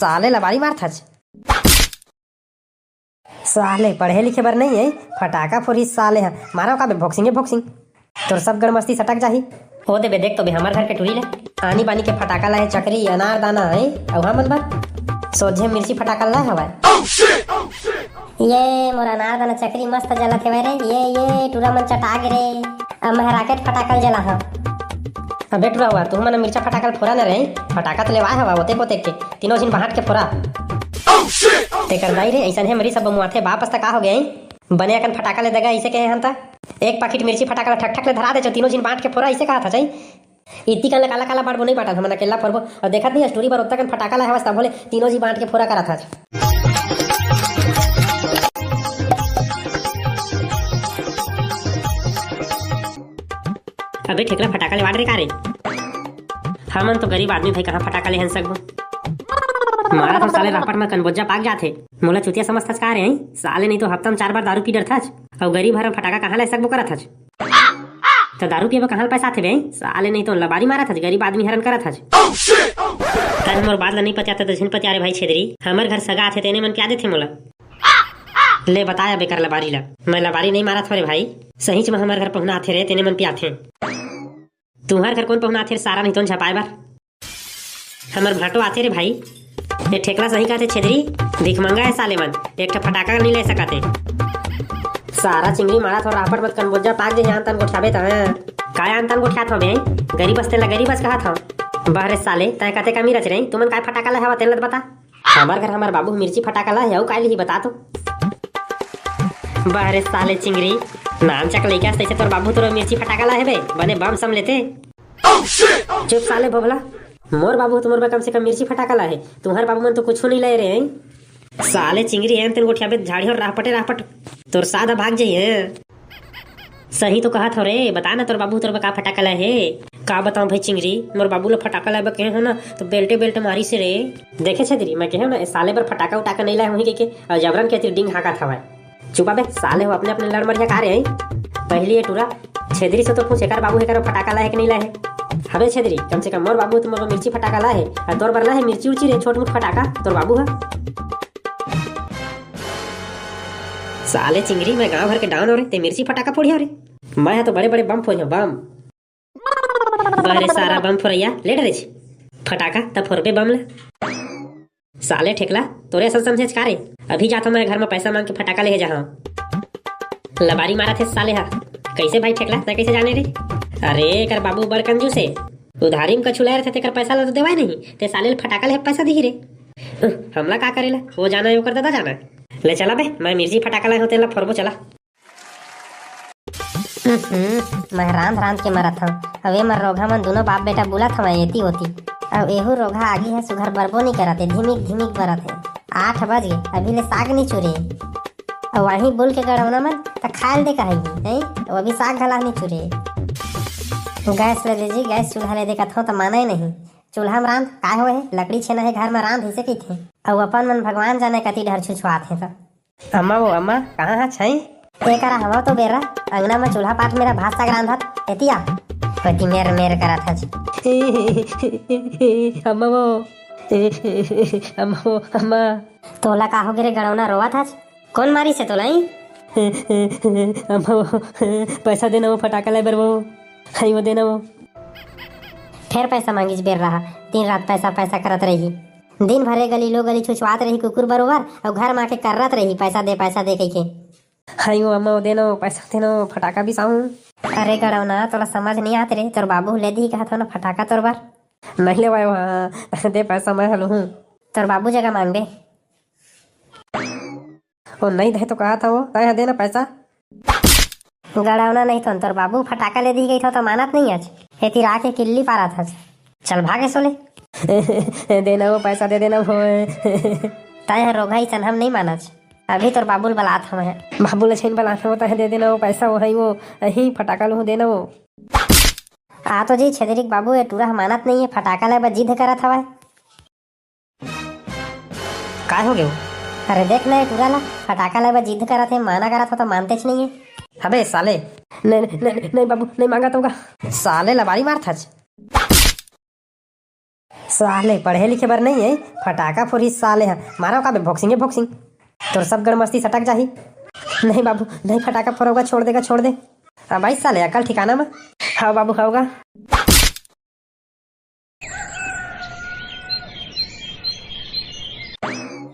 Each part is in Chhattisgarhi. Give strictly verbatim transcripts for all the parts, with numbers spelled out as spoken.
साले लबारी मारथच। साले पढ़े लिखे बर नहीं है, फटाका फोड़ही साले ह। मारो का बे, भोक्सिंगे भोक्सिंग। तोर सब गड़मस्ती सटक जाही। ओ दे बे, देख तो बे, हमर घर के टूरी ले आनी बानी के फटाका लाए, चकरी, अनार दाना है, अउ हमन बर सोझे मिर्ची फटाका लाए हवय। ये मोर अनार दाना चकरी मस्त जलत हेवय रे। ये, ये टूरा मन चटा गे रे। अब मैं राकेट फटाका ल जला हव। अबे टूरा हुआ, तू मन मिर्चा फटाका ल फोरा न रे। फटाका तो लेवाए हवा ओतेक ओतेक के, तीनों झिन बांट के फोरा। तेकर दाई रे, ऐसन हे मरी सब बमुआथे, बाप अस्ता का हो गए? बने अकन फटाका ले देगा, इसे कहे हन त एक पाकिट मिर्ची फटाका ल ठक ठक ले धरा दे, जो तीनों झिन बांट के फोरा, इसे कहा था चाही। इतनी कन ले काला काला बांटबो, नहीं बांटन हमन, अकेला फोरबो। अउ देखत नहीं, टूरी बर ओतका कन फटाका लाए हवस, तभो ले तीनों जी बांट के फोरा करत हच। अबे ठेकला, फटाका ले बांट रे का रे? हमन तो गरीब आदमी भाई, कहाँ फटाका ले हन सकबो? मारा तो साले रापट में कनबोजा पाक जाथे। मोला चुतिया समझथस का रे, हैं? साले नहीं तो हफ्ता में चार बार दारू पी डरथच। अउ गरीब हर फटाका कहाँ ले सकबो करत हच? त दारू पिए बर कहाँ ले पैसा आथे बे? साले नहीं तो लबारी मारत हच, गरीब आदमी हरन करत हच। तैं मोर बात ला नहीं पतियात त झिन पतिया रे भाई छेदरी। हमर घर सगा आथे तेने मन पिया देथे मोला। ले बताया बेकर लबारी ला। मैं लबारी नहीं मारत हो रे भाई। सहीच में हमर घर पहुना आथे रे, तेने मन पियाथे। तुहर घर कौन पहुना आथे रे सारा, नहीं तो झपाए बर। हमर भांटो आथे रे भाई। ये ठेकला सही कहथे छेदरी, भिखमंगा है साले मन, एक ठा फटाका नहीं ले सकत हे। सारा चिंगरी मारा थोड़ा रापट मत कनबोजा पाक जे आन तन गोठियाबे त। काय आन तन गोठियात हो बे? गरीब अस्ते ला गरीब अस कहत हो। बहरे साले, तय कते कमी रच रही, तुमन काय फटाका ले हवा तेन ल बता। हमर घर हमर बाबू मिर्ची फटाका ला हे, अउ काय लिही बता तो। बहरे साले चिंगरी, नान चक लइका अस तैसे तोर बाबू तोर मिर्ची फटाका ला हे बे, बने बम सम लेते। चुप साले भोभला, मोर बाबू तुम्हर बर कम से कम मिर्ची फटाका ला हे, तुम्हर बाबू मन तो कुछ नहीं लाए रे हैं। साले चिंगरी हैं, तेन गोठियाबे झाड़ी हो राहपटे राहपट, तोर सादा भाग जाई है। सही तो कहत हो रे, बता ना तोर बाबू तोर बर का फटाका ला हे। का बताऊं भाई चिंगरी, मोर बाबू ला फटाका लाए बर कहे हो ना तो बेल्टे बेल्टे मारी से रे। देखे छेदरी, मैं कहे हो ना ए साले बर फटाका उटाका नहीं लाए होही कहिके, और जबरन के तिर डिंग हाकत हवय। चुपा बे साले हो, अपने अपने लड़ मरिया का रे हैं? पहली ये टूरा छेदरी से तो पूछ, एकर बाबू हे करो फटाका लाए हे कि नहीं लाए हे? हबे छेदरी, कम से कम मोर बाबू तो मोर मिर्ची फटाका लाए हे, और तोर बर लाए हे मिर्ची उर्ची रे, छोट मोट फटाका तोर बाबू ह। साले चिंगरी, मैं गांव भर के डाउन हो रे, ते मिर्ची फटाका फोड़ी हो रे। मैं ह तो बड़े बड़े बम फोड़ी हो, बम। बहरे सारा बम फोरैया, ले डरेच फटाका त फोरबे बम ला। साले ठेकला, तोरे असल समझेच का रे? अभी जात हूँ मैं घर में पैसा मांग के फटाका ले जाहा। लबारी मारा थे साले हा। कैसे भाई ठेकला, तै कैसे जाने रे? अरे एकर बाबू बड़ कंजूस है, उधारी में कछु लाए रहते तेकर पैसा ला तो देवाए नहीं, ते साले ल फटाका ले पैसा दी रे। उह, हमला का करेला, वो जाना है ओकर दादा जाना है। ले चला बे, मैं मिर्ची फटाका लाए हूँ तेला फोरबो चला। हम्म, मैं रांध रांध के मरत हूँ। अब ए मर रोघा मन दोनों बाप बेटा बुलत हवय एती ओती। अब एहू रोघा आगी है सुघर बरबो नहीं करत है, धिमिक धिमिक बरत है। आठ बज गए, अभी ले साग नहीं चुरे। अब वहीं बुल के गड़ौना मन त खायल दे कहेगी, नहीं? अब अभी साग घला नहीं चुरे। गैस ले दे जी, गैस चूल्हा ले दे कथो त माने नहीं। चूल्हा में रांध, काय होए है? लकड़ी छेना है घर में रांध, इसे कहिथे। अउ अपन मन भगवान जाने कति डर छुछुआत है त। अम्मा वो अम्मा, कहाँ हा छई? ते करा हवा तो बेरा, अंगना में चूल्हा पाट मेरा भात साग रांधत, एतिया। होती मेर मेर करत हच। अम्मा वो, अम्मा वो, अम्मा। तोला का हो गे रे गड़ौना, रोवत हच? कौन मारी से तोला, ई? अम्मा वो, पैसा देना वो फटाका ले बर वो, हई वो देना वो। फेर पैसा मांगिस बेर रहा, दिन रात पैसा पैसा करत रही। दिन भरे गली लो गली छुछवात रही कुकुर बरोबर, अउ घर मा के कर्रत रही, "पैसा दे, पैसा दे," कहिके। हाय ओ अम्मा, ओ दे न, पैसा दे न, फटाका बिसाहूं। अरे गड़ौना, तोला समझ नहीं आत रे, तोर बाबू ले दी कहत हो ना फटाका तोर बर। नहीं लेवाय ओ, हाँ, दे पैसा, मैं हलूं। तोर बाबू जगह मांग बे। ओ नहीं दे तो कहा था वो, तय दे ना पैसा। गड़ौना नहीं तो तोर बाबू फटाका ले दी गई थो तो मानत नहीं आज। एती राख के किल्ली पारत हस। चल भागे सोले। दे ना वो पैसा, दे देना वो। तय रोघा ही चन हम नहीं मानच। अभी तोर बाबू ल बलात हवं। बाबू ल छेन बलात हवं, तय दे देना वो पैसा, वो है वो, अही फटाका लूहूं, देना वो। आ तो जी छेदरिक बाबू, ये टूरा ह मानत नहीं है, फटाका ले बर जिद करत हवय। काय हो गयो? अरे देख ना, ये टूरा ला फटाका ले बर जिद करत हे, माना करत हो तो मानतेच नहीं है। अबे साले, नहीं, नहीं, नहीं, नहीं बाबू, नहीं मांगा तो होगा। साले लबारी मारत हच। साले पढ़े लिखे बर नहीं है, फटाका फोड़ही साले ह। मारो का बे, भोक्सिंगे भोक्सिंग। तोर सब गड़ मस्ती सटक जाही। नहीं बाबू, नहीं, फटाका फोड़ोगा, छोड़ देगा, छोड़ दे। अब भाई साले, अकल ठिकाना में। हाँ बाबू, खाओगा।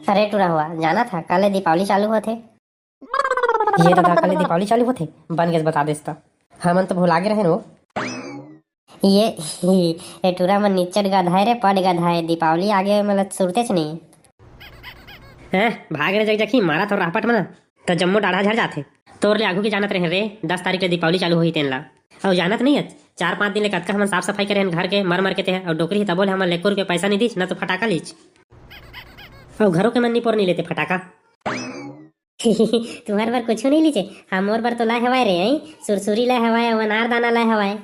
अरे टूरा हुआ, जाना था कल दीपावली चालू होथे। ये तो था, कल दीपावली चालू होथे, बन गेस बता देस त। हमन तो भुला गे रहेन वो। ये, ये टूरा मन निच्चट गधा है रे, पट गधा है, दीपावली आगे मतलब सुरतेच नहीं। हैं, भाग रे जगजखी, मारा तो राहपट मना, त जम्मो डाढ़ा झड़ जाथे। तोर ले आगू के जानत रहे रे, दस तारीख ले दीपावली चालू होही तेन ला। अउ जानत नहीं अच, चार पांच दिन ले कतका हमन साफ सफाई करे हन घर के, मर मर के ते ह, अउ डोकरी ही तबो ले हमन ले एको रुपया पैसा नहीं दीच, ना तो फटाका लीच। अउ घरों के मन निपोर नहीं लेते फटाका। तुहर बर कुछु नहीं लीचे, हमोर बर तो लाए हवाए रे, आई सुरसुरी लाए हवाए, अउ अनार दाना लाए हवाए।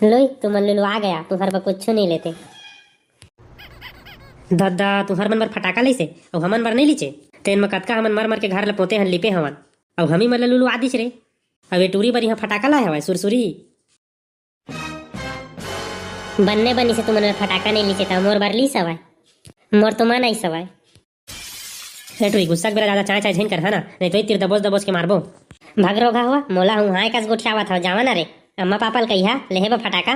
लोई, तुमन लुलुआ गया, तुहर बर कुछु नहीं लेते। दद्दा, तुहर मन बर फटाका लइसे, अउ हमन बर नहीं लीचे। तेन म कतका हमन मर मर के घर ल पोते हन, लिपे हवन, अउ हमी मन ल लुलुआ दीच रे। अब ए टूरी बर इहाँ फटाका लाए हवाए, सुरसुरी। बन्ने बनी से तुमन बर फटाका नहीं लीचे, त मोर बर लीस हवाए, मोर तो मन आइस हवाए। ए टूरी, गुस्सा के बेरा ज्यादा चाय चाय झिन कर, है ना, नहीं तो तिर दबोच दबोच के मारबो। भग रोगा हुआ, मोला हूँ हाय कस गोठियावत हव, जावा ना रे, अम्मा पापा ल कहिहा, लेहे बर फटाका।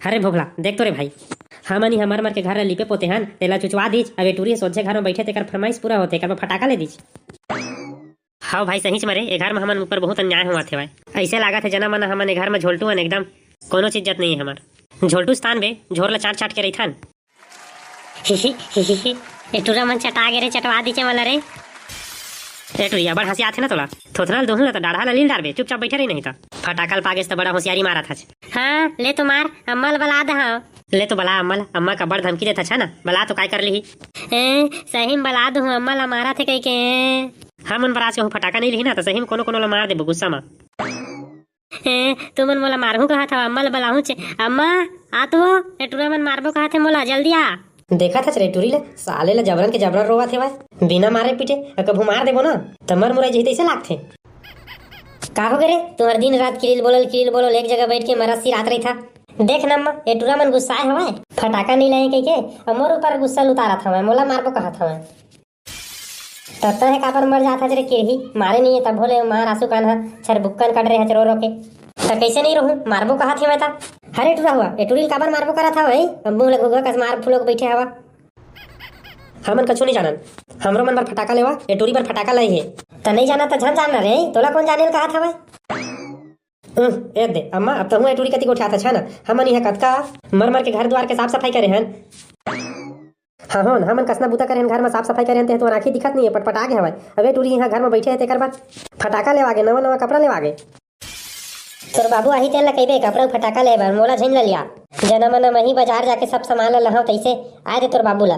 अरे भोभला, देख तो रे भाई, हमन ही हमर मर के घर ल लिपे पोते हन, तेला चुचवा दीच, अब ए टूरी सोझे घर में बैठे तेकर फरमाइश पूरा होते, एकर बर फटाका ले दीच। हाव भाई, सहीच म रे, ए घर म हमन ऊपर बहुत अन्याय होवत हेवय। अइसे लागत हे जना मना हमन ए घर म झोलटू हन एकदम, कोनो चीज जत नइ हे हमर। झोलटू स्थान बे, झोर ल चाट चाट के रहिथन। ए टूरा मन चटा गे रे, चटवा दीचे मला रे। ए टूरी, अबड़ हंसी आथे ना तोला। थोथना ल दोहन ल त डाढ़ा ल लील डारबे, चुपचाप बैठे रही नहीं त। फटाका ल पागेस त बड़ा होशियारी मारत हच। हाँ, ले तो मार, अम्मा ल बला दहा। ले तो बला अम्मा ल, अम्मा का बड़ धमकी देत हच ना, बला तो काय कर लिही। ए, सही म बला दूहूं, अम्मा ल मारत हे कहिके। हमन बर आज कहूं फटाका नहीं रही ना, त सही म कोनो कोनो ल मार देबो गुस्सा म। ए, तुमन मोला मारहू कहत हव, अम्मा ल बलाहूं चे। अम्मा, आ तो, ए टूरा मन मारबो कहत हे मोला, जल्दी आ। देखत हच रे टूरी ल, साले ल जबरन के जबरन रोवत हेवय। बिना मारे पीटे, अ कभू मार देबो ना, त मर मुराई जही तइसे लागथे। का हो गे रे, तुहर दिन रात किरिल बोलल, किरिल बोलल, एक जगह बैठ के मरत सिरात रहिथा। देख न अम्मा, ए टूरा मन गुस्साए हवय, फटाका नहीं लाए कहिके, अउ मोर ऊपर गुस्सा ल उतारत हवय, मोला मारबो कहत हवय। त तहे काबर मर जात हच रे किरही? मारे नहीं हे तभो ले मार आंसू कान ह छरबुक्कन कट रे हच रो रो के। त कइसे नहीं रहूं? मारबो कहत हे मैं त। हरे टूरा हुआ, ए टूरी ल काबर मारबो करत हव, ए? अब मुंह ले घुघुआ कस मार फुलो के बैठे हवा। हमन कछु नहीं जानन। हमरो मन बर फटाका लेवा, ए टूरी बर फटाका लई हे। त नहीं जाना त झन जानना रे, तोला कौन जाने ल कहत हवय? उह, ए दे, अम्मा, अब तहूं ए टूरी कति गोठियात हच ना। हमन इहां कतका मर मर के घर दुआर के साफ सफाई करे हन। हाँ होन, हमन कसना बूता करे हन, घर म साफ सफाई करे हन, तेह तुहर आँखी दिखत नहीं हे, पटपटा गे हवय। अबे टूरी इहाँ घर म बैठे हे, तेकर बाद फटाका लेवा गे, नवा नवा कपड़ा लेवा गे। तोर बाबू आही तेन ला कहिबे, कपड़ा अउ फटाका ले बर, मोला झिन ल लिया। जना मना मही बाजार जाके सब सामान ला लहाव तइसे, आए दे तोर बाबू ला।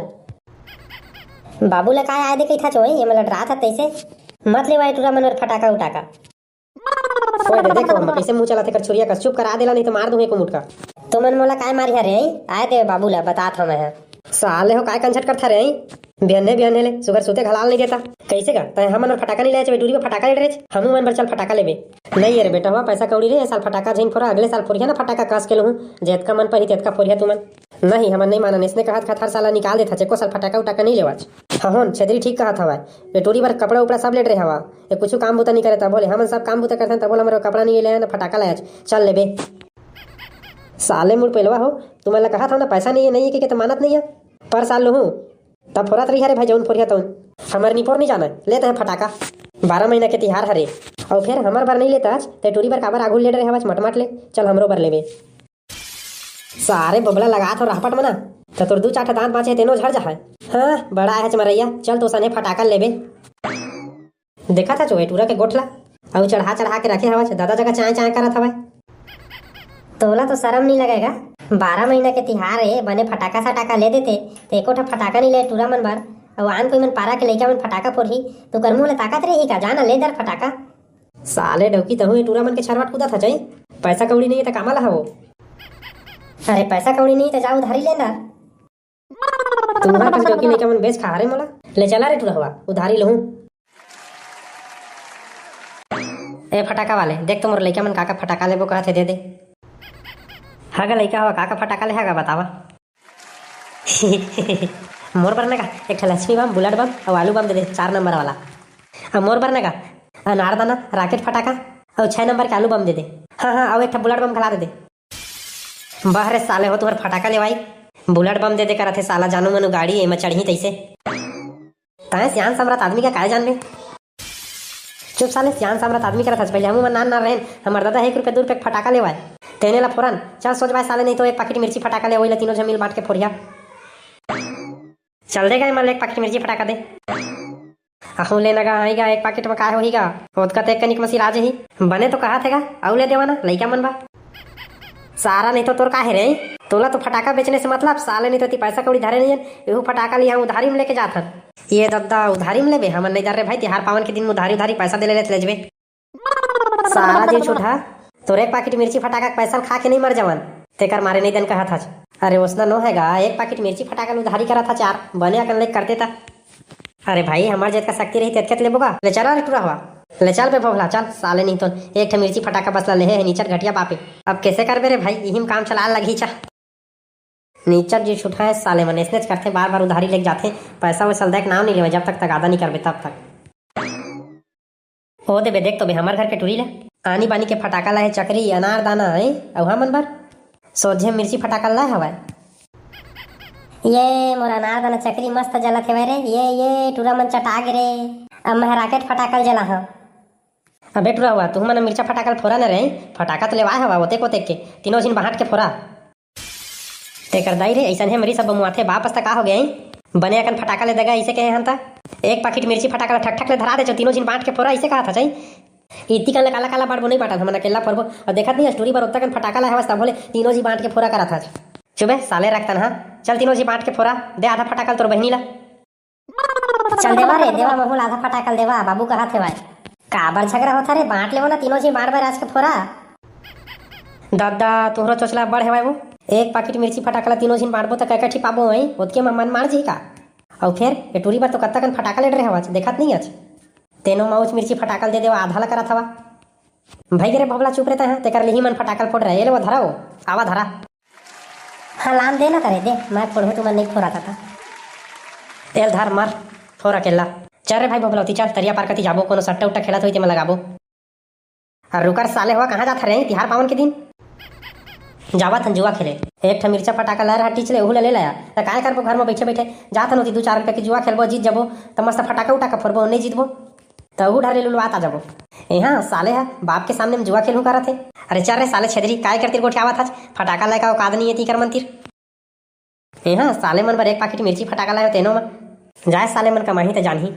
बाबू ला काय आए दे कहिथा चोई, ये मोला डरात ह तइसे। मत लेवा ए टूरा मन बर फटाका उटाका। ओए दे, देखो, अम्मा कइसे मुंह चलाथे कर छुरिया कस, चुप करा देला, नहीं तो मार दूं एको मुटका। तुमन मोला काय मारिहा रे? आए दे बाबू ला, बतात हंव मैं ह। साले हो, काय कंझट करथा रे? बिहन्ने बिहन्ने ले सुगर सुते घलाल नहीं देता। कइसे का? तैं हमन बर फटाका नहीं लाए, चबे टूरी बर फटाका ले डरेच? हमू मन बर चल फटाका लेबे। नहीं ये रे बेटा हुआ, पैसा कौड़ी रे, ए साल फटाका झिन फोरा, अगले साल फोरिहा ना फटाका कस के लहूं, जेतका मन परही तेतका फोरिहा तुमन। नहीं, हमन नहीं मानन, इसने कहत कहत हर साल निकाल देथा, चेको साल फटाका उटाका नहीं लेवाच। हहोन, छेदरी ठीक कहत हवय, ए टूरी बर कपड़ा उपड़ा सब लेट रहे हवा। ये कुछ काम बुता नहीं करे तभो ले, हमन सब काम बुता करथन तभो ले हमर कपड़ा नहीं ले ना फटाका लायच। चल लेबे। साले मुड़ पेलवा हो, तुमन ला कहत हव ना पैसा नहीं है, नहीं है के, के तो मानत नहीं है। पर साल लुहूं, तब फोरत रही हरे भाई, जौन फोरिया तौन। हमर निपोर नहीं जाना, लेते हैं फटाका। बारह महीना के तिहार हरे, और फिर हमर बर नहीं लेता आज, ते टूरी बर काबर आघू लेट रहे हवच मटमाट ले, चल हमरो बर लेबे। सारे बबला लगात हो रहपट मना, त तोर दू चार ठा दांत बांचे हे, तेनो झड़ जाहय। हाँ, बड़ा आहे चमरैया, चल तो सने फटाका लेबे। देखा था चोहे टूरा के गोठला, अउ चढ़ा चढ़ा के रखे हवच, दादा जगह चाय चाय करत हवय। तोला तो शरम नहीं लगेगा? बारह महीना के तिहार हे, बने फटाका सटाका ले देते, ते एको ठा फटाका नहीं ले टूरा मन बर। अउ आन कोई मन पारा के लइका मन फटाका फोड़ही, तो कर मुंह ले ताकत रही का? जाना ले दर फटाका। साले डौकी, तहूं ये टूरा मन के छरवट कूदत हच, पैसा कौड़ी नहीं है त कामा ला हवो? अरे पैसा कौड़ी नहीं त जा उधारी लेना। तुम्हार कस डौकी लइका मन बेच खा रे मोला। ले चला रे टूरा हुआ, उधारी लहूं। ए फटाका वाले, देख तो मोर लइका मन का का फटाका लेबो कहत हे, दे दे। हा गा लइका हुआ, का का फटाका ले हा गा बतावा। मोर बर ना का एक ठा लक्ष्मी बम, बुलेट बम अउ आलू बम दे दे, चार नंबर वाला। अउ मोर बर ना का अनारदाना, राकेट फटाका अउ छह नंबर के आलू बम दे दे। हाँ हाँ, अउ एक ठा बुलेट बम घला दे दे। बह रे साले हो, तुहर फटाका लेवाई, बुलेट बम दे दे करत हे साला, जानू मनू गाड़ी एमा चढ़ही तइसे। तैं सियान समरत आदमी का काय जानबे? चुप साले, सियान समरत आदमी करत हस। पहिले हमू मन नान नान रहेन, हमर दादा एक रुपया दू रुपया के फटाका लेवाय, तेने ला फोरन। चल सोच बाय साले, नहीं तो एक पाकिट मिर्ची फटाका ले, वही ला तीनों झन मिल बांट के फोरिया। चल दे गा, एमा ले एक पाकिट मिर्ची फटाका दे। अहू ले ना गा, आई गा, एक पाकिट में काय होही गा, ओतका ते एक कनिक मसील आ जही। बने तो कहा थे गा, अउ ले देवा ना, लइका मन बा। सारा नहीं तो तोर का हे रे, तोला तो फटाका बेचने से मतलब साले, नहीं तो ती पैसा कौड़ी धरे नहीं हन, एहू फटाका लिहा उधारी में लेके जात हन। ये दद्दा, उधारी में लेबे? हमन नहीं धर रे भाई, तिहार पावन के दिन में उधारी उधारी पैसा दे ले लेत लेजबे। सारा जीव छूटा, तोर एक पाकिट मिर्ची फटाका के पैसा ल खा के नहीं मर जावन, तेकर मारे नहीं देन कहत हच। अरे ओसना नो हे गा, एक पाकिट मिर्ची फटाका ल उधारी करत हच यार, बने अकन लेके करते ता। अरे भाई, हमर जेतका शक्ति रही तेतके त लेबो गा। ले चल रे टूरा हवा, ले चल बे भोभला, चल साले नहीं तो एक ठे मिर्ची फटाका बस ला लेहे हे, निचट घटिया बापे। अब कैसे करबे रे भाई, इही में काम चला लगही चा। निचट जीव छूटा हे साले मन, ऐसनेच करथे, बार बार उधारी लेके जाथे, पैसा वैसा ल दे के नाम नहीं लेवे, जब तक तगादा नहीं करबे तब तक। ओ देबे, देख तो बे, हमर घर के टूरी ला आनी बानी के फटाका लाए, चकरी, अनार दाना है, अउ हमन बर सोझे मिर्ची फटाका लाए हवय। ये मोर अनार दाना चकरी मस्त जलत हेवय रे, ये, ये टूरा मन चटा गे रे, अब मैं राकेट फटाका ल जला हव। अबे टूरा हुआ, तुहू मन मिर्चा फटाका ल फोरा न रे, फटाका तो लेवाए हवा ओतेक ओतेक के, तीनों झिन बांट के फोरा। तेकर दाई रे, अइसन हे मरी सब बमुआथे, बाप अस त का हो गए? बने अकन फटाका ले देगा, अइसे कहे हन त। एक पाकिट मिर्ची फटाका ल ठक ठक ले धरा दे, जो तीनों झिन बांट के फोरा, अइसे कहा था चाही। इतनी कन ले काला काला बांटबो, नहीं बांटन हमन अकेला फोरबो। अउ देखत नहीं, स्टोरी बर ओतका कन फटाका लाए हवस, तभो ले तीनों झी बांट के फोरा करत हच। चुबे साले रखतन हा, चल तीनों झी बांट के फोरा, दे आधा फटाका ल तोर बहिनी ला। चल देवा रे, देवा महू ल आधा फटाका ल देवा, बाबू कहा थे भाई। काबर झगड़ा होता रे, बांट लेवो ना तीनों झी बांट बर आज के फोरा। दादा, तोहरो चोचला बड़ हेवय वो। एक पाकिट मिर्ची फटाका ला तीनों झिन बांटबो त कय कठी पाबो हई, ओतके म मन मार जही का? अउ फेर ए टूरी बर तो कत्ता कन फटाका लेट रहे हवच, देखत नहीं अच। तेनो माउच मिर्ची फटाका ल दे देवा, आधा ला करत हवा। भाई गे रे भोभला, चुप रहता है, तेकर लिही मन फटाका ल फोड़ रहे, ए ले वो धरा वो, आवा धरा। हाँ लान दे ना करे दे, मैं फोड़हूँ तुमन नहीं फोरा था। तेल धर मर, फोर अकेला। चल रे भाई भोभला, ओती चल, तरिया पार कती जाबो, कोनो सट्टा उट्टा खेलत होई तेमा लगाबो। अरे रुकर साले हो, कहाँ जात हरे तिहार पावन के दिन? जावत हन जुआ खेले। एक ठा मिर्चा फटाका लाए रहा टीच ले, ओहू ला ले लाया। त काय करबो घर में बैठे बैठे? जात हन ओती दू चार रुपया के जुआ खेलबो, जीत जाबो त मस्त फटाका उटाका फोड़बो, नहीं जीतबो त ओहू ढार ले लुलवात आ जाबो। ए हाँ, साले हा बाप के सामने में जुआ खेलहूँ करत हे। अरे चल रे साले छेदरी, काय करतिर गोठियावत हच? फटाका लाए का औकात नहीं है तीकर मन तिर। ए हाँ, साले मन बर एक पाकिट मिर्ची फटाका लायो तेनो म। जाए साले मन कमाही त जानही।